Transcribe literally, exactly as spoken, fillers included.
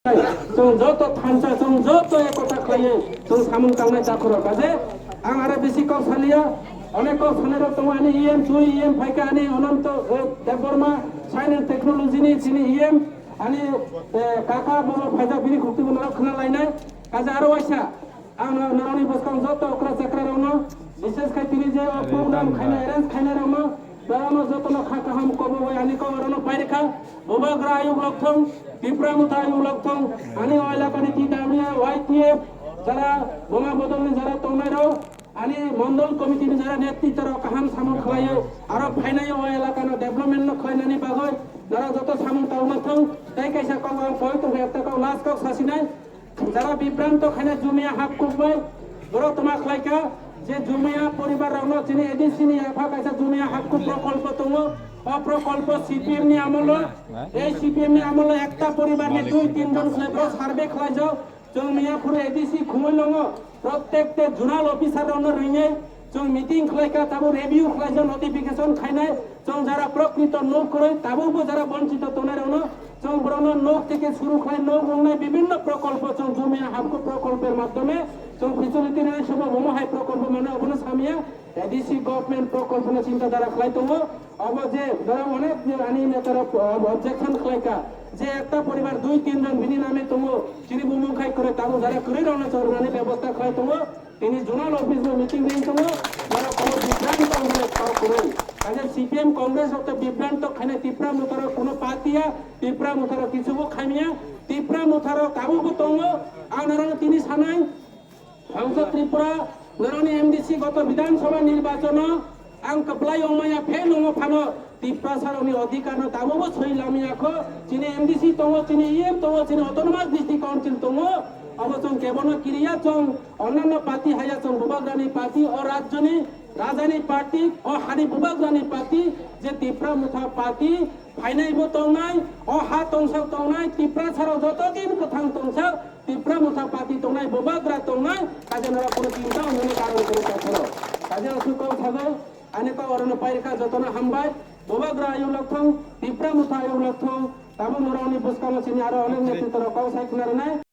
Chwng joto thansa, chwng joto ekota khlaiwi chwng samung tangnai takhurok. Kaje ang aro bisi kok saliya, onek kok sanai rok tongo, ani E M, twi E M phaikha, ani Ananto, eh, Debbarma, Science and Technology ni chini E M, ani, eh, kaka bobo phaijak, bini khukti bono khna lainai. Kaje aro waisa, ang no-, norokni bwskang joto okra chakra rokno, bises khai tini je o program khaina arrange khainai rokno, Borokno jotono kha kaham kobo bai ani kok rokno pairikha. Bubagra ayuk lokthong, Tipra Motha ayuk lokthong, ani o elakani T W A, Y T F, jara boma bodolni jara tongnai rok, ani mondol committee ni jara netritwa rok kaham samung khlaiyo, aro phainai o elakano development no khlainani bagwi jara joto samung tangma thong, tei kaisa kok ang poi tongkha, ekta kok last kok sasinai. Jara bibranto khaina Jumia hap kukbai, borok toma khlaikha je Jumia poribar rokno chini A D C ni yapha kaisa Jumia hap kuk prokolpo tongo. O prokolpo C P M ni amolo, ei C P M ni amolo ekta poribar ni dui tin jon khlai borok survey khlaijak. Chwng Miyapur A D C khumui longo, prottek te zonal officer rokno ringwi chwng meeting khlaikha, tabuk review khlaijak, notification khainai. Chwng jara prokrito nok kwrwi, tabukbo jara bonchito tongnai rokno chwng borokno nok theke suru khlai, nok wngnai bibinno prokolpo chwng Jumia hapkuk prokolpor madhyome chwng facility rwnai, sobo bomo hai prokolpo mano, obono samya A D C government prokolponi chinta dhara khlai tongo. Obo je borok onek ani netarok objection khlaikha je ekta poribar dui tin jon bini name tongo, chini bumung khai kwrwi, tabuk jara kwrwi rokno chwng rwnani bebosta khlai tongo. Tini zonal office bo meeting ring tongo, borok kono bibrang tong hwnwi kok kwrwi. Kaisa C P M Congress rok to bibrang tong khaina, Tipra Motha rok kono party ya, Tipra Motha rok kichu bo khaimya, Tipra Motha rok tabuk bo tongo. Ang norokno tini sanai, Hongsa Tripura, norokni M D C goto Bidhan Sabha nirbachon o ang kwplai wngmaya, fail wngma phano Tiprasa rokni odhikar no tabuk bo soi lamya kho. Chini M D C tongo, chini E M tongo, chini Autonomous District Council tongo. Obo chwng kebono kiriya, chwng Onnanno party haya chwng bubagrani party, o rajyoni rajani party, o hani bubagrani party, je Tipra Motha party phainai bo tongnai, o ha tongsak tongnai, Tiprasa rok joto din kwthang tongsak, Tipra Motha party tongnai, bubagra tongnai, kaisa norok kono chinta wngmani karon kono tongphano. Kaisa aswk kok sago, ani kok orono pairikha, jotono hambai, bubagra ayuk lokthong, Tipra Motha ayuk lokthong, tabuk norokni bwskango chini aro onek netritwa rok kok sai khna rwnai.